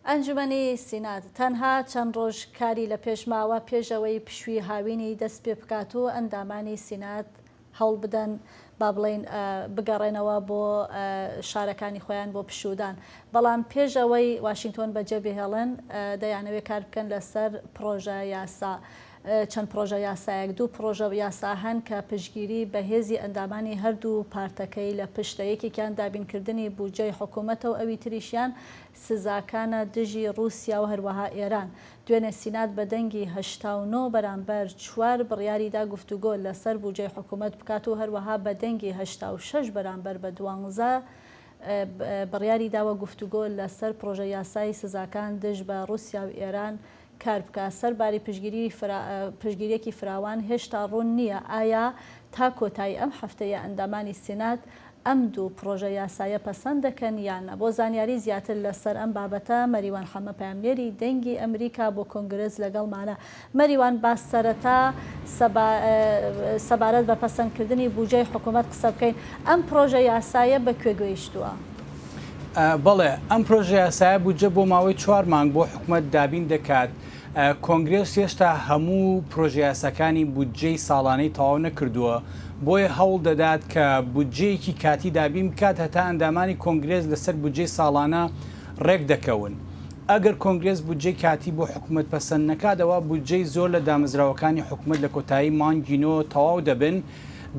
ئەنجومەنی سینات تەنها چەند ڕۆژ کاری لە پێش ماوە پێش ئەوەی پشووی هاوینی دەست پێ بکات و ئەندامانی سینات هەوڵ بدەن با بڵێین بگەڕێنەوە بۆ شارەکانی خۆیان بۆ پشوودان بەڵام پێش ئەوەی واشینگتۆن بەجێ بهێڵن دەیانەوێت کار بکەن لەسەر پڕۆژە یاسا چەند پڕۆژە یاسایەک، دوو پڕۆژە یاسا هەن کە پشتگیری بەهێزی ئەندامانی هەردوو پارتەکەی لە پشتە، یەکێکیان دابینکردنی بودجەی حکومەتە و ئەوی تریشیان سزاکانە دژی ڕووسیا و هەروەها ئێران. دوێنێ سینات بە دەنگی 89 بەرامبەر چوار بڕیاریدا گفتوگۆ لەسەر بودجەی حکومەت بکات و هەروەها بە دەنگی 86 بەرامبەر بە دوانزە بڕیاری داوە گفتوگۆ لەسەر پڕۆژە یاسای سزاکان دژ بە ڕووسیا و ئێران کار بکات. سەرباری پشتگیرییەکی فراوان، هێشتا ڕوون نییە ئایا تا کۆتایی ئەم هەفتەیە ئەندامانی سینات ئەم دوو پڕۆژە یاسایە پەسەند دەکەن یان نا. بۆ زانیاری زیاتر لەسەر ئەم بابەتە، مەریوان حەمە پەیامنێری دەنگی ئەمریکا بۆ کۆنگرس لەگەڵمانە. مەریوان با سەرەتا سەبارەت بە پەسەندکردنی بوجەی حکومەت قسە بکەین. ئەم پڕۆژە یاسایە بە کوێ گەیشتووە؟ بەڵێ، ئەم پرۆژەیاسایە بودجە بۆ ماوەی چوار مانگ بۆ حکومەت دابین دەکات. کۆنگرێس هێشتا هەموو پرۆژەیاساکانی بودجەی ساڵانەی تەواو نەکردووە، بۆیە هەوڵ دەدات کە بودجەیەکی کاتی دابین بکات هەتا ئەندامانی کۆنگرێس لەسەر بودجەی ساڵانە ڕێک دەکەون. ئەگەر کۆنگرێس بودجەی کاتی بۆ حکومەت پەسەند نەکات، ئەوا بودجەی زۆر لە دامەزراوەکانی حکومەت لە کۆتایی مانگی نۆ تەواو دەبن.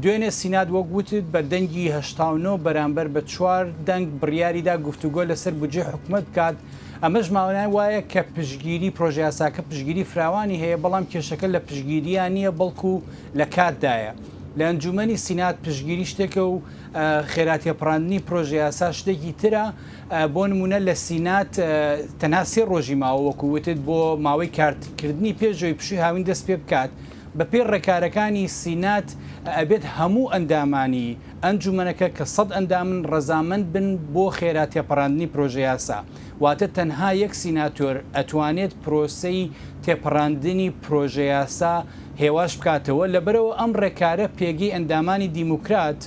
دوێنێ سینات وەک وتت بە دەنگی 89 بەرامبەر بە چوار دەنگ بڕیاریدا گفتوگۆ لەسەر بودجەی حکومەت بکات، ئەمەش مانای وایە کە پشتگیری پرۆژەیاساکە پشتگیری فراوانی هەیە، بەڵام کێشەکە لە پشتگیرییا نییە بەڵکو لە کاتدایە. لە ئەنجومەنی سینات پشتگیری شتێکە و خێرا تێپەڕاندنی پرۆژەیاسا شتێکی ترە، بۆ نمونە لە سینات تەنها سێ ڕۆژی ماوە وەکو وتت بۆ ماوەی کارکردنی پێش ئەوەی پشووی هاوین دەست پێبکات، بەپێی ڕێکارەکانی سینات ئەبێت هەموو ئەندامانی ئەنجومەنەکە کە سەد ئەندامن ڕەزامەند بن بۆ خێرا تێپەڕاندنی پرۆژەیاسا، واتە تەنها یەک سیناتۆر ئەتوانێت پرۆسەی تێپەڕاندنی پرۆژەیاسا هێواش بکاتەوە، لەبەرئەوە ئەم ڕێکارە پێگەی ئەندامانی دیموکرات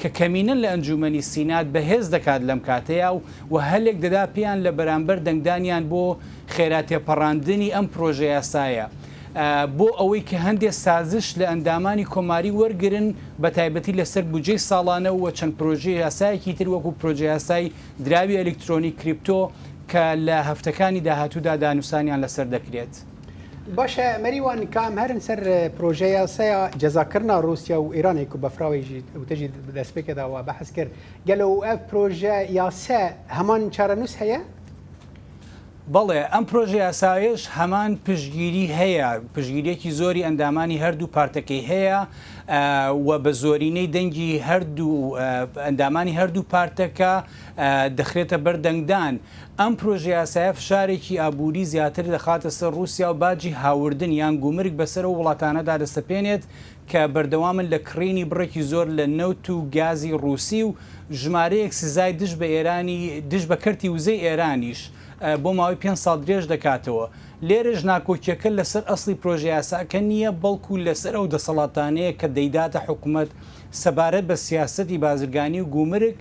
کە کەمینەن لە ئەنجومەنی سینات بەهێز دەکات لەم کاتەیا و هەلێک دەدا پێیان لە بەرامبەر دەنگدانیان بۆ خێرا تێپەڕاندنی ئەم پرۆژەیاسایە. بۆ ئەوەی کە هەندێ سازش لە ئەندامانی کۆماری وەرگرن بە تایبەتی لەسەر بودجەی ساڵانە و چەند پرۆژە یاسایەکی تر وەکو پرۆژە یاسای دراوی ئەلیکترۆنی کریپتۆ کە لە هەفتەکانی داهاتوودا دانوسانیان لەسەر دەکرێت. باشە مەریوان کا ئەم هەرن سەر پرۆژە یاسaya جەزاکردنا رووسیا و ئێرانێ ku بەفراوی ژی وتەژی دەستپێکێدا و بەحس کرد گەلۆ ئەv پرۆژە یاسا هەمان چارەنووس هەیە؟ بەڵێ، ئەم پرۆژەیاسایەش هەمان پشتگیری هەیە، پشتگیرییەکی زۆری ئەندامانی هەردوو پارتەکەی هەیە و بە زۆرینەی دەنگی هەردوو ئەندامانی هەردوو پارتەکە دەخرێتە بەر دەنگدان. ئەم پرۆژەیاسایە فشارێکی ئابووری زیاتر دەخاتە سەر ڕووسیا و باجی هاوردن یان گومرگ بەسەر ئەو وڵاتانەدا دەسەپێنێت کە بەردەوامن لە کڕینی بڕێکی زۆر لە نەوت و گازی ڕووسی و ژمارەیەک سزای دژ بە ئێرانی دژ بە کەرتی وزەی ئێرانیش بۆ ماوەی پێنج ساڵ درێژ دەکاتەوە. لێرەش ناکۆکییەکە لەسەر ئەسڵی پرۆژەیاساکە نییە، بەڵکو لەسەر ئەو دەسەڵاتانەیە کە دەیداتە حکومەت سەبارەت بە سیاسەتی بازرگانی و گومرگ.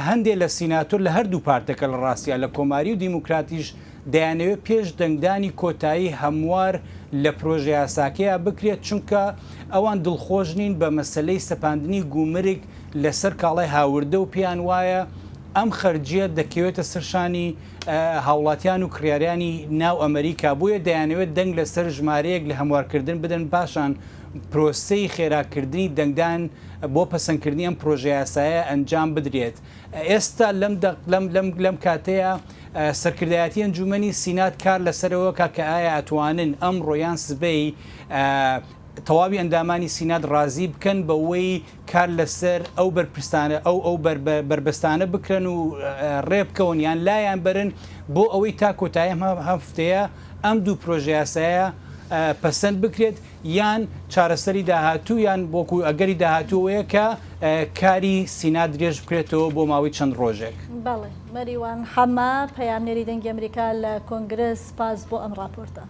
هەندێ لە سیناتۆر لە هەردوو پارتەکە لە ڕاستیا لە کۆماری و دیموکراتیش دەیانەوێت پێش دەنگدانی کۆتایی هەموار لە پرۆژەیاساکەیا بکرێت چونکە ئەوان دڵخۆش نین بە مەسەلەی سەپاندنی گومرگ لەسەر کاڵای هاوردە و پێیان وایە ئەم خەرجیە دەکەوێتە سەر شانی هاوڵاتیان و کڕیارانی ناو ئەمریکا بۆیە دەیانەوێت دەنگ لەسەر ژمارەیەک لە هەموارکردن بدەن پاشان پرۆسەی خێراکردنی دەنگدان بۆ پەسەندکردنی ئەم پرۆژەیاسایە ئەنجام بدرێت. ئێستا لەم دەق لەم لەم لەم کاتەیا سەرکردایەتی ئەنجومەنی سینات کار لەسەر ئەوە کا کە ئایا ئەتوانن ئەمڕۆ یان سبەی تەواوی ئەندامانی سینات ڕازی بکەن بەوەی کار لەسەر ئەو بەرپرسانە ئەو ئەو بەربەستانە بکرن و ڕێ بکەون یان لایان بەرن بۆ ئەوەی تا کۆتایی ئەم هەفتەیە ئەم دوو پرۆژەیاسایە پەسەند بکرێت یان چارەسەری داهاتوو یان وەکو ئەگەری داهاتوو ئەوەیە کە کاری سینا درێژ بکرێتەوە بۆ ماوەی چەند ڕۆژێک. بەڵێ مەریوان حەمە، پەیامنێری دەنگی ئەمریکا لە کۆنگرس، سپاس بۆ ئەم ڕاپۆرتە.